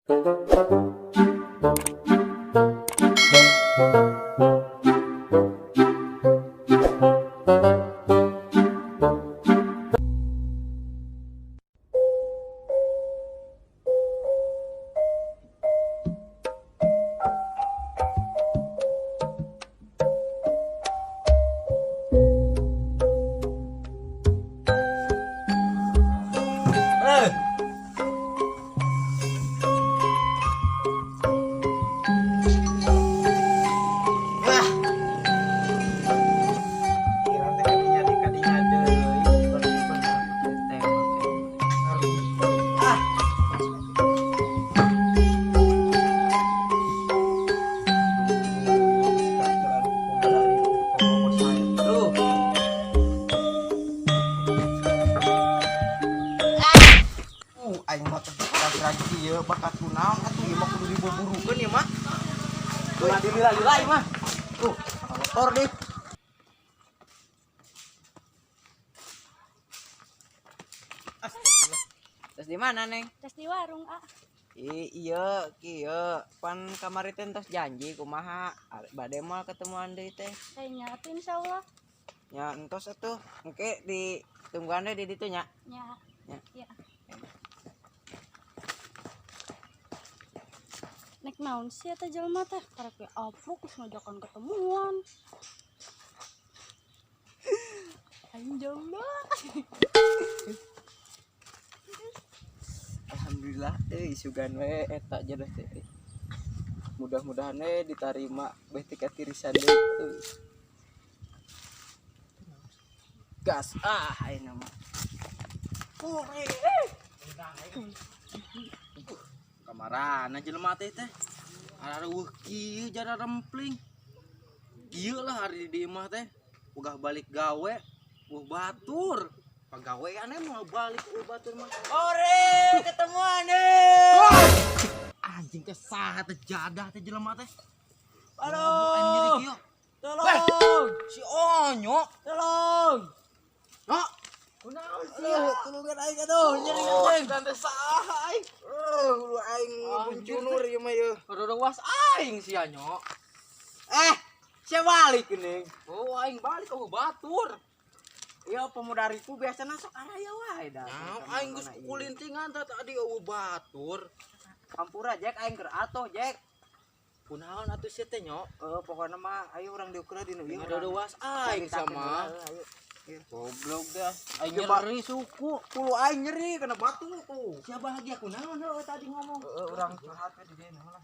Eh. Wah. Kira teh kadinya di kadinya deui. Teh. Ah. Tuh. Aing mah teh lagi ieu bakat kunaon atuh, ieu mah kudu dibuburukeun ieu mah. Ulah dilila-lila ieu mah. Tuh, motor deh. Astagfirullah. Terus di mana, Neng? Tes di warung, ah. Ih, iya, kieu. Pan kamari teh entos janji kumaha bade moal ketemuan deui teh. Kayaknya atuh, insyaallah. Ya entos atuh. Engke ditungguan we di ditu nya. Nya. Ya. Ya. Nek naon sih eta jelema teh? Karek ge apruk geus ngajakan ketemuan. Aing jomblo. Alhamdulillah euy, sugan we eta jodoh teh. Mudah-mudahan we ditarima beh teu katirisan deui. Euy. Gas ah ayeuna mah. Kure. Kamarana jelema teh teh? Arareuweuh kieu jara rempling. Kieu lah hari di imah teh. Ogah balik gawe, euweuh batur. Pagawean moal balik euweuh batur mah. Ore, ketemuan deh. Anjing teh saha teh, jadah teh jelema teh? Halo. Kieu. Tolong. Si Onyo. Tolong. Nok. Kunaon sih? Tulungan aing aduh, nyeri anjing. Dan teh saha aing? Lu aing buncunur ieu mah ieu. Rorowas aing sia, Nyok. Eh, sia balik geuning. Oh, aing balik euweuh batur. Iya, pemuda ripu biasana sok araya wae dah. Nah, aing geus kukulintingan teh tadi euweuh batur. Hampura, Jack, aing keur atoh, Jack. Kunaon atuh sia teh, Nyok? Eh, pokokna mah ayo urang diukur di nu ieu. Ngadodowas aing sama. Ayo. Goblok dah. Aing Coba. nyeri suku. Kulo aing nyeri kena batu tuh. Sia bahagia kunaon heueuh tadi ngomong. Heeh, urang curhat we di dieu lah.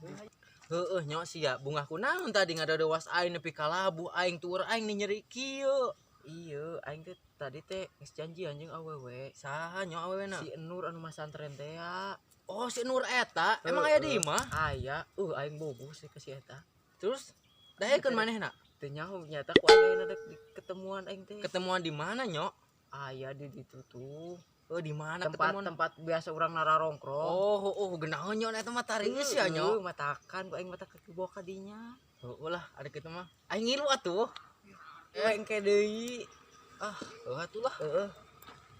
Heueuh, Nyok, sia bungah kunaon tadi ngadodowas aing nepi ka labuh aing tuur aing nih nyeri kieu. Iya, aing teh tadi teh geus janjian jeung awewe. Saha, Nyok, awewena? Si Nur anu masantren teh ya. Oh, si Nur eta emang aya di imah? Aya, aing bogoh sih ke si eta. Terus daekeun manehna? Teu nyaho nyata ku aing ayeuna dek di ketemuan aing teh. Ketemuan di mana, Nyok? Aya di ditu tuh. Oh, di mana Tempat ketemuan? tempat biasa urang nararongkrong. Oh, genaheun, Nyok, eta mah tariis ya, Nyok. Matakan ku aing mata kaki bawa ka dinya. Heueuh lah, ada kitu mah. Aing ngilu atuh. Eh, engke deui. Ah, heueuh atuh lah. Heeh.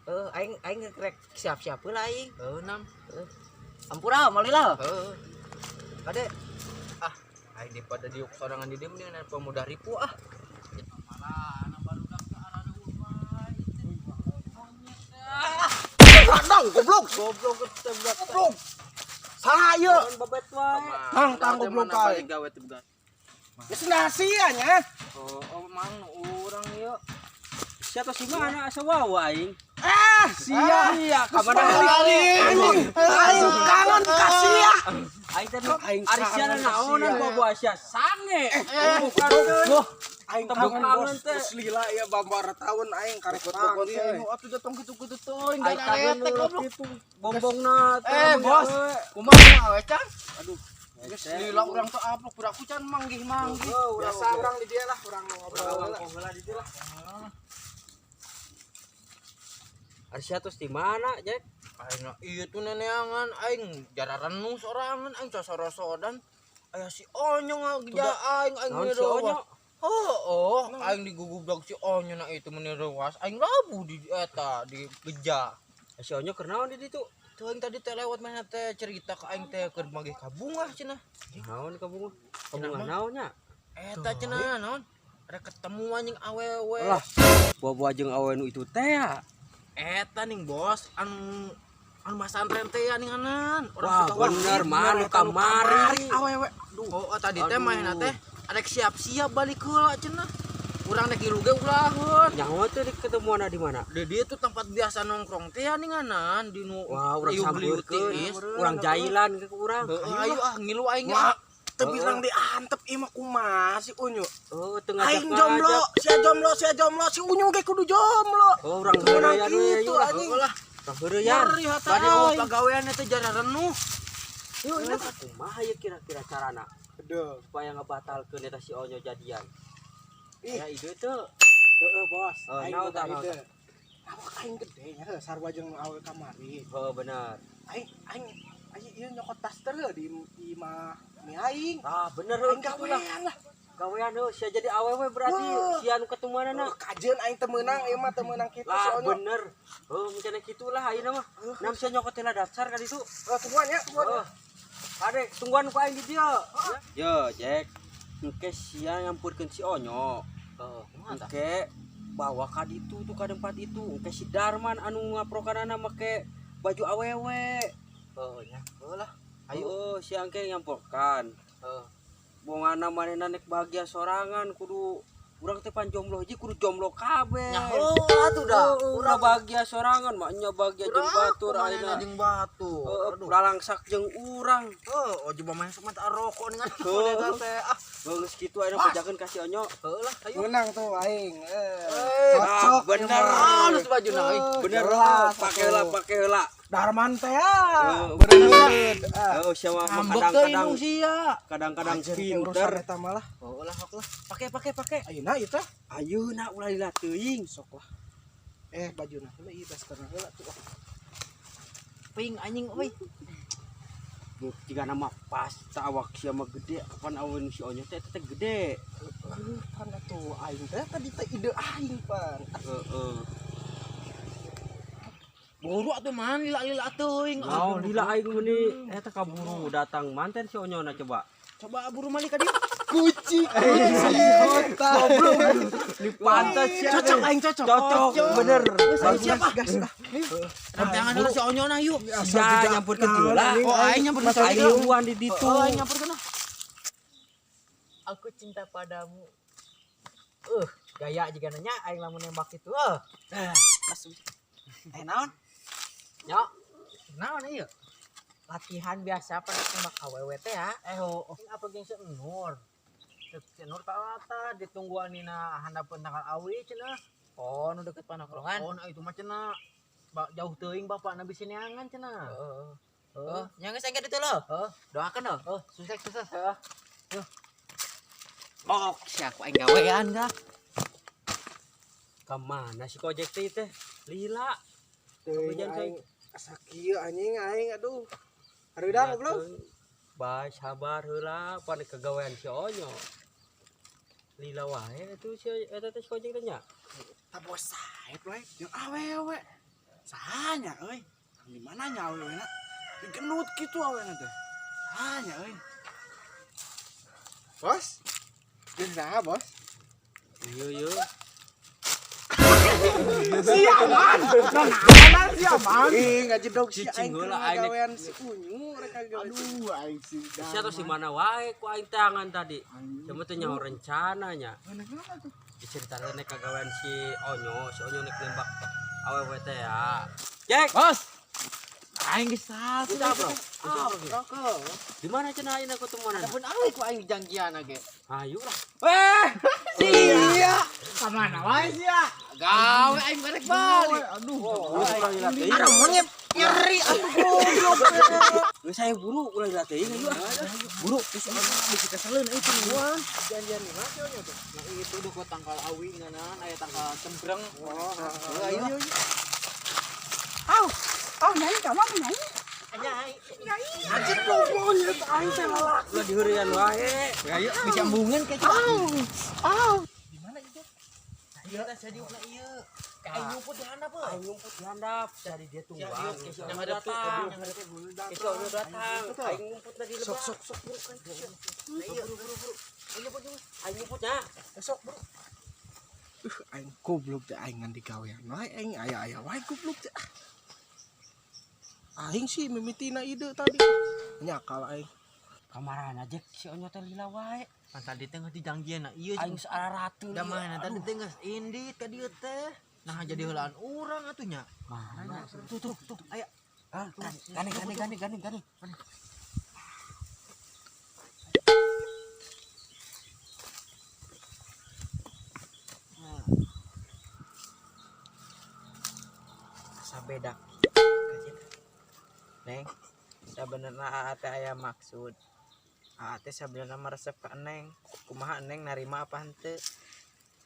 Heeh, aing aing rek siap-siap heula aing. Heueuh nam. Ampura moal lah. Heueuh. Kade. Ah, aing daripada diuk sorangan di dieu mendingan ada pemuda ripu ah. Kandang goblok. Goblok ketebak. Goblok. Saha ieu? Babet wae. Tang tang goblok aing. Gawe teh bukan. Geus nasi nya. Oh, mang urang ieu. Siapa sih mana asa wawa aing. Ah, sia. Iya, Kamana aing? Aing kangen ka sia. Aing teh Aing ari sia kangen ka naonan sia. bawa sia sange. Loh, aing Tebuk kangen kangen bos. teh. Geus lila ieu bambara taun aing karek panggil. Atuh datang kitu-kitu teuing Aing kangen retek goblok. kitu bongbongna teh. Eh, bos. Kumaha we, Cang? Aduh, Geus lila urang teh aplok piraku can manggih-manggih. biasa urang di dia lah, urang ngobrol lah. Ari sia tos di mana, Jack? Aing ieu tuh neneangan aing jara renung sorangan aing sosorosodan. Aya si Onyo ngageja aing aing Naon si rewas. Onyo? Oh, aing digugubdag si Onyo na itu meni rewas. Aing labuh di eta di geja. Si Onyo keur naon di ditu? Teuing tadi teh lewat mana teh cerita ke aing teh keur magih ka bungah cenah. Naon ka bungah? Ka bungah naon nya? Eta cenah naon? Ada ketemu anjing awewe. Lah, buah-buah jeung awewe nu itu teh ya. Eta ning bos anu anu masantren teh ya ninganan. Wah, bener mah nu kamari. Awewe. Aduh, oh, tadi teh mainna teh arek siap-siap balik heula cenah. Urang rek ngilu ge ulaheun. Nyaho teh di ketemuanna di mana? Di dieu tuh tempat biasa nongkrong teh ya ninganan di nu Wah, urang ieu belieu sampeurkeun, tiis. urang jailan ke urang. Heeh, ayo ah ngilu aing Wah, ah. teu bilang diantep ieu mah kumaha si Unyu. Oh, teu Aing ngajak-ngajak. jomblo, sia jomblo, sia jomblo, si Unyu ge kudu jomblo. Oh, urang Menang heureuyan we kitu ayo lah. anjing. Lah, Urang heureuyan. Nyeri hata bari eueuh aing. pagawean teh jara renuh. Yuk, ini kumaha ya kira-kira carana Aduh. supaya ngebatalkeun eta si Onyo jadian. Ih. Ya ide teu. Heeh, bos. Oh, Aing naon boga tah, naon ide. Awak aing gede nya heuh sarua jeung awewe kamari. Oh, bener. Aing aing aing ieu nyokot tas teh di imah mi aing. Ah, bener heuh Aing kitu lah. gawean lah. Gawean heuh sia jadi awewe berarti Wah. sia nu ketemuanana. Oh, kajeun aing teu meunang ieu mah teu meunang kitu si Lah Onyo. bener. Heuh misalnya kitu lah ayeuna mah. Nam sia nyokot heula daftar ka ditu. Oh, tungguan ya, tungguan. Heuh. Adek, tungguan ku aing di dieu. Yo, Jack. Engke sia nyamperkeun si Onyo. Heeh, kumaha tah? Engke bawa ka ditu tuh ka tempat itu. Engke si Darman anu ngaprokanana make baju awewe. Heeh nya. Heuh lah. Ayo, oh, si angke nyamperkan. Heeh. Bongana manehna nek bahagia sorangan kudu urang teh pan jomblo hiji kudu jomblo kabeh. Nya heuh atuh dah. Urang bahagia sorangan mah nya bahagia jeung batur ayeuna ayeuna. jeung batur. Heeh, lalangsak jeung urang. Heuh, oh coba main sok mata rokok dengan Heuh. teh. Ah, Geus kitu ayeuna bejakeun ka si Onyo. heuh lah, ayo. Menang tuh aing. Eh, Ah, cocok bener. ieu mah. Halus bajuna euy. Bener, Jelas, pake heula, atuh. pake heula. Darman teh ya. Heeh, Bener. Ah. Heuh, sia mah Ngambek teuing kadang-kadang sia. kadang-kadang Anjir, teh pinter. urusan eta mah lah. Heuh lah, hok lah. Pake pake pake. Ayeuna ieu teh Ayeuna ulah lila teuing. sok lah. Eh, bajuna heula ieu dasterna heula tuh. Ping anjing euy. Jika nama pas tak awak sia mah gede kapan aweun si Onyo teh teh gede. Heuh, pan atuh aing teh tadi teh ide aing pan. Heeh. Buru atuh man lila-lila teuing. Oh, lila aing meuni eta kaburu datang manten si Onyo na coba. Coba buru mali ka dieu. Kuci kuci kota. Di pantas sia. Cocok aing cocok. Cocok, bener. Siapa? Gas lah. Tangan heula si Onyo na yuk. Sia nyamperkeun heula. Oh, aing nyamperkeun Aing nungguan di ditu. Oh, aing nyamperkeun lah. Aku cinta padamu. Gaya juga nanya aing lamun nembak itu. Eh naon? Nyok, Naon ieu? latihan biasa pada nembak awewe teh ya. Eh oh, apa geng si Nur? Si Nur tak ata ditungguan nina handapeun tangkal awi cenah. Oh, nu deket panongkrongan. Oh, nah itu mah cenah. Ba, jauh teuing bapak nabi sineangan cenah. Heeh. Heeh. Oh, nya geus aing ka ditu lho. Heeh. Doakeun lho. Oh, sukses sukses. Heeh. Oh, sia aku aing gawean gak. Ka mana si kojek teh teh? Lila. Teuing Kemudian, aing asa kieu anjing aing aduh. Hareudang goblok. Bae sabar heula pan kegawean si Onyo. Lila wae itu si eta teh si kojek teh nya. Tah bos saep we jeung awewe. Sahanya euy. Di mana nya awewena? Digendut kitu awewena teh. Sahanya euy. Bos. Jeung saha, Bos? Iya iya. Siaman. Nah, siaman. Ih, ngajedog si Cicing aing heula aing nek- gawean si Unyu rek gawean. Aduh, aing si Sia tos di mana wae ku aing tangan tadi. Cuma teh nyaho rencananya. Diceritakan nek kagawean si Onyo nek nembak awewe teh ya. Jack, Bos. Aing geus satu. Udah, bro. Ah, rokok. Di mana cenah ayeuna ketemuan? Pun aing ku aing janjian ge. Ayo lah. Iya. Kamana wae sia? Gawe aing balik balik. Aduh. Aduh, Ada monyet nyeri atuh goblok. Geus saya buru ulah dilatih ayo ah. Buru Bisa keseleun euy tungguan. Janjian di mana si Onyo tuh? Nah, itu duh ke tangkal awi nganan aya tangkal cembreng. Oh, ayo. ayo. Au, au nyanyi kamu mau nyanyi? Anjir monyet aing teh lalaki. Ulah diheureuyan wae. Ayo bisa embungeun ke coba. Au, au. Di mana itu? Nah, ieu teh sadiukna ieu. Aing nyumput di handap euy. Aing ngumpet di handap dari dia tungguan. Si Onyo datang. Si Onyo datang. Aing ngumpet di lebak. Sok sok sok buru kan. Iya, buru buru buru. Aing nyumput nyumput. Aing nyumputnya. Sok buru. Aing goblok teh aing ngan digawean wae aing aya-aya wae goblok teh. Aing sih mimitina ide tadi. Nyakal aing. Kamarana aja si Onyo teh lila wae. Pan tadi teh geus dijanjian ieu Aing geus araratu. Da mana tadi teh geus indit ka dieu teh. Nah jadi heulaan urang atuh nya. Mana? Tuh tuh tuh aya. Gane gane gane gane gane. Asa beda. Neng, sabenerna Aa teh aya maksud. Aa teh sabenerna meresep ka Neng. Kumaha Neng narima apa henteu?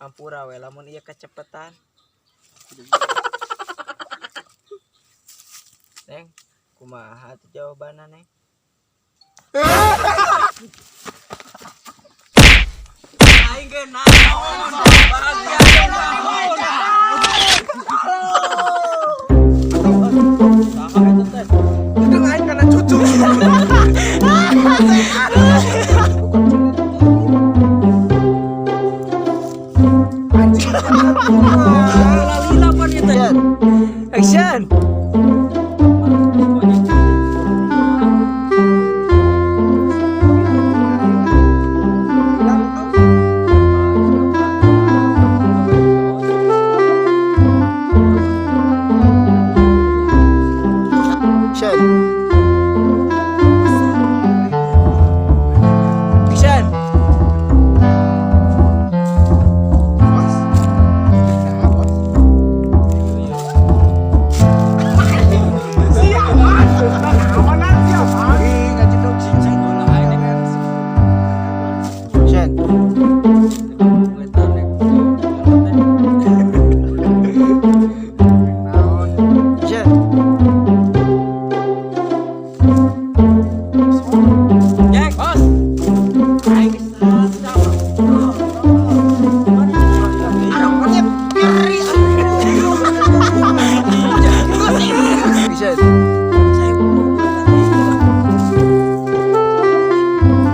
Ampura we lamun ieu kecepetan. Neng, kumaha tuh jawabanna Neng? Aing ge naon? Bahagia naon? Saha eta teh? Udah aing kana cucu. Anjing. Lila pan ieu teh. Action. Action. Action. Bos. Nah, bos. Siapa? Kawanan siapa? Ih, ngajedog cicing. Action. Action. Jack, bos. Aing geus sama. Action.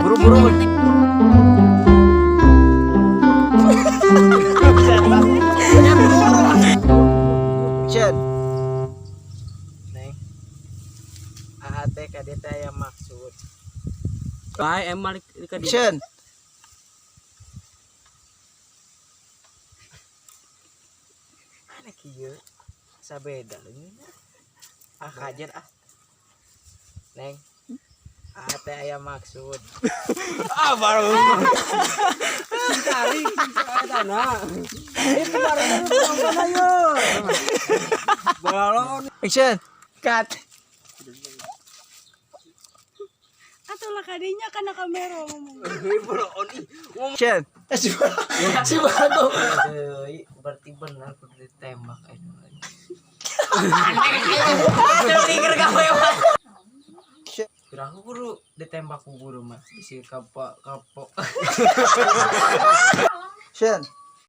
Buru-buru. Action. Neng. Aa teh ka dieu teh aya maksud. Bae emang ka dieu. Action. Mana kieu? Sabeda leungeunna. Ah kajen ah. Neng. Aa teh aya maksud. Ah baru. Cari eta na. Itu baru nonton ayo. Balon. Action. Cut. Atuh lah kadinya kana kamera ngomong. Action. Si Bago. Deui, berarti benar kudu ditembak aing. Kira aku kudu ditembak ku guru mah bisi kapok kapok. Action.